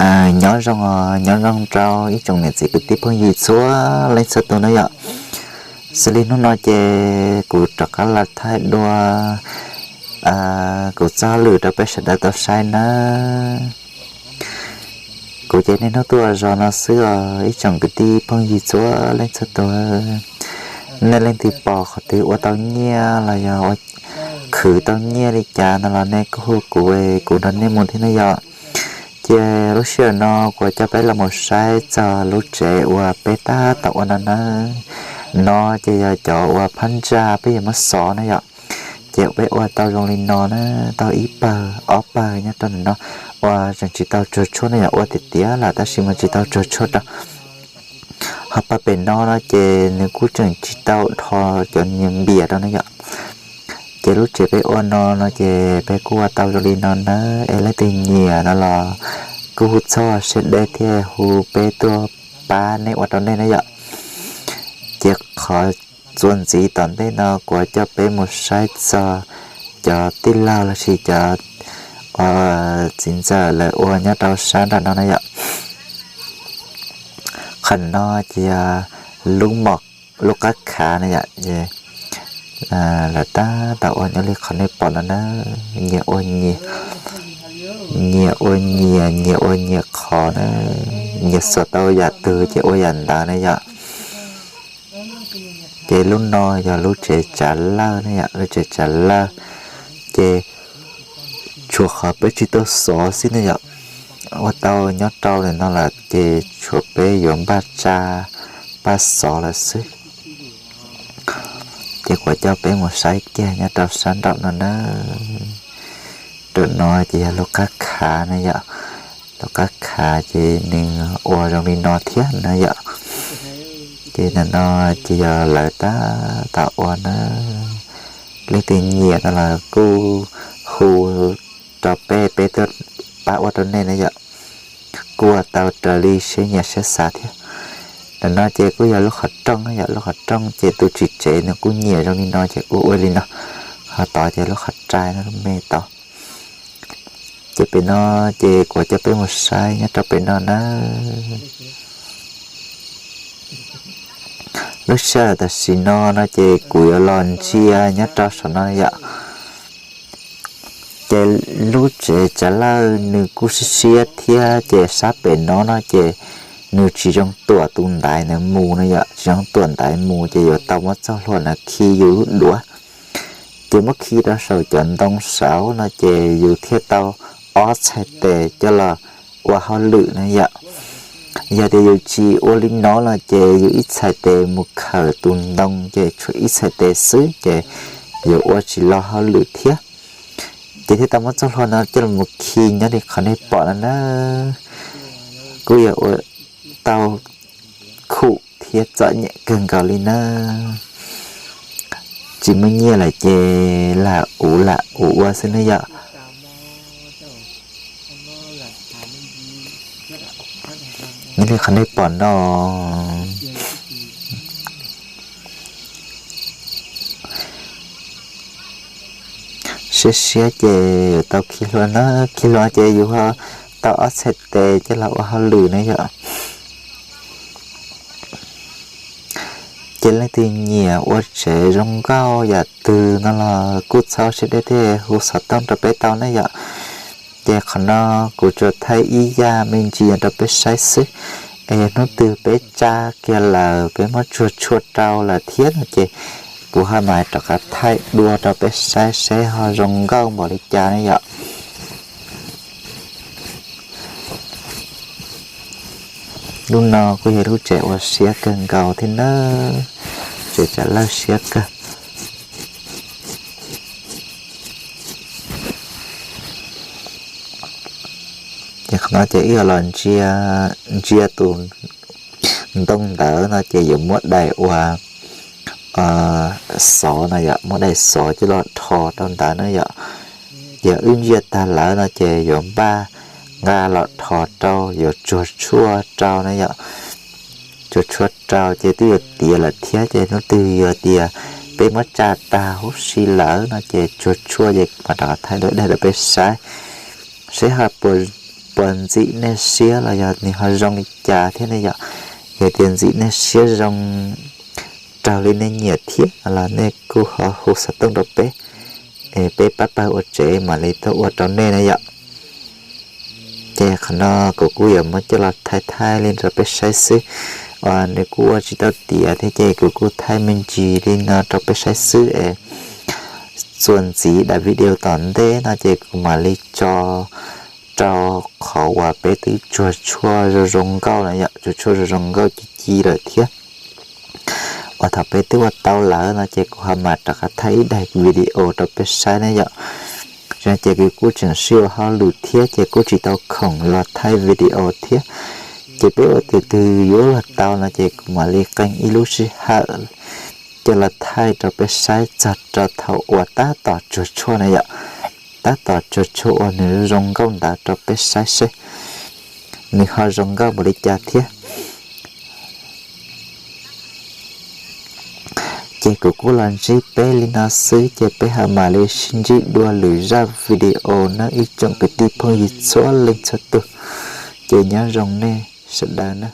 Nyob zoo, nyob zoo rau ib tsoom niam txiv kwv tij phooj ywg txhua leej txhua tus na yom. Xws li hnub no ces kuv rov qab los thaij dua kuv txoj hauj lwm rau peb sawv daws tau saib nawb. Kuv ces niaj hnub tuaj zos no xwb os ib tsoom kwv tij phooj ywg txhua leej txhua tus. Nej leej twg pom qhov twg ua tau nyiaj los yog ua khwv tau nyiaj li cas no los nej kuj hu kuv, kuv nrog nej mus thiab na yom. Ces lub sij hawm no kuv coj peb los mus saib txog lub tsev uas peb tab tom ua no nawb. No ces yog cov uas phab ntsa peb yuav muab xov na yom. Ces peb ua tau zoo li no na, tau ib pawg ob pawg nyob rau ntawm no, ua tseem tsis tau tsuag tshuaj ne, yog ua tiag tiag lawm tab sis mas tsis tau tsuag tshuaj rau. Ho pawg pem no no ces nws kuj tseem tsis tau dhos cov nyias npias rau ne yom. Ces lub tsev peb ua no no ces peb kuj ua tau zoo li no nawb, es leej twg nyiam no los kuj hu txog siab deb thiab hu peb tuaj pab nej ua rau nej na yom. Ces qhov txuas ntxiv tom ntej no kuv coj peb mus saib txog cov tij laug los sis cov txiv ntxawm lawv ua nyob rau sab nram no na yom. Qhov no ces yog lub mom, lub qab khav na yom. Lawv tab tom ua nyob li qhov nej pom no na, nyias ua nyias, nyias ua nyias, nyias ua nyias qhov na, nyias xov tau yam twg ces ua yam ntawd na yom. Ces lub no yog lub tsev tsav lawj ne yom, lub tsev tsav lawj. Ces tshuav qhov peb tsis tau xov xwb ne yom, ua tau nyob rau ntawm no lawm ces tshuav peb yuav npaj tsa, npaj xov lawm xwb. Ces kuv coj peb mus saib kiag nyob rau sab nraum no na. Nraum no ces yog lub qab khav na yom, lub qab khav ces nws ua zoo li no thiab na yom. Ces ntawm no ces yog lawv tab tom ua na, leej twg nyiam no los kuj hu rau peb, peb tuaj pab ua rau nej na yom. Kuj ua tau raws li siab nyiam siab xav thiab. Ntawm no ces kuj yog lub qhov rooj na yom, lub qhov rooj ces tus tswv tsev nws kuj nyiam zoo li no ces kuj ua li no. Ho tod ces lub qhov rai no lub me tod. Ces pem no ces kuv coj peb mus saib nyob rau pem no na. Lub sij hawm tam sim no no ces kuv yuav los ntsia nyob rau saum no yom. Ces lub tsev tsav lawj nws kuj siab siab thiab ces sab pem no no ces nws tsis zoo tuam tus ntaiv ntawd mus no yom, tsis zoo tuam ntaiv mus ces yuav tau muab txoj hlua ntawd khi yus lub duav. Ces muab khi rau saum cov ntoo saud no ces yus thiaj tau ob txhais tes coj los ua hauj lwm na yom. Yog tias yus tsis ua li no no ces yus ib txhais tes mus khawm tus ntoo ces tshuav ib txhais tes xwb ces yuav ua tsis los hauj lwm thiab. Ces thiaj tau muab txoj hlua no coj los khi nyob li qhov nej pom no na. Kuj yog ua tau khum thiab txom nyem kawg nkaus li na. Tsis muaj nyiaj lawm ces lam uv lam uv ua xwb ne yom. Nyob li qhov nej pom no, siab siab ces yuav tau khi hlua na, khi hlua ces yus ho tau ob txhais tes coj los ua hauj lwm na yom. Ces leej twg nyiam ua tsev zoo nkauj yam twg no los kuj txhob siab deb thiab hu xov tooj rau peb tau na yom. Ces qhov no kuv tsuas thaij ib yam me ntsis rau peb saib xwb. Es yog hnub twg peb tsa kiag lawm peb muab tsuag tshuaj rau lawm thiab no ces kuv ho mam rov qab thaij dua rau peb saib seb ho zoo nkauj npaum li cas ne yom. Lub no kuj yog lub tsev uas siab kawg nkaus thiab nawb, tsev tsav lawj siab kawg. Ces qhov no ces wb yuav los ntsia tus ntoo ntawd no ces yuav muab daim uas xov no yom, muab daim xov coj los rho rau ntawd na yom. Yog wb ntsia tag lawm no ces yuav npaj nqa los rho rau, yuav tsuag tshuaj rau na yom. Tsuag tshuaj rau ces twb yuav tiav lawm thiab ces hnub twg yog tias peb muab tsa tag huv si lawm no ces tsuag tshuaj ces mam rov qab thaij dua dag rau peb saib, seb ho puas uas ntxim nej siab los yog nws ho zoo li cas thiab ne yom. Yog tias ntxim nej siab zoo raug li nej nyiam thiab los nej kuj ho hu xov tooj rau peb, es peb pab pawg ua tsev mam li tuaj ua rau nej na yom. Ces qhov no kuv kuj yuav muab coj los thaij thaij li rau peb saib xwb, uas nws kuj ua tsis tau tiav thiab ces kuv kuj thaij me ntsis li no rau peb saib xwb es txuas ntxiv daim video tom ntej no ces kuv mam li tso rau qhov uas peb twb tsuag tshuaj zoo zoo nkauj no yom, tsuag tshuaj zoo zoo nkauj ci ci lawm thiab. Uas thaum peb twb ua tau lawm no ces kuv ho mam rov qab thaij ib daim video rau peb saib ne yom. Ces kuv kuj tseem sib ua hauj lwm thiab ces kuj tsis tau khoom los thaij video thiab. Ces peb ua tus twg yuav luag tau no ces kuv mam li qee ib lub sij hawm coj los thaij rau peb saib txog rau thaum uas tab tom tsuag tshuaj na yom. Tab tom tsuag tshuaj uas nws zoo nkauj ntawd rau peb saib seb nws ho zoo nkauj npaum li cas thiab. Ces kuv kuj los ntsib peb li no xwb ces peb ho mam li sib ntsib dua lwm zaj video na ib tsoom kwv tij phooj ywg txhua leej txhua tus. Ces nyob zoo nej sawv daws na.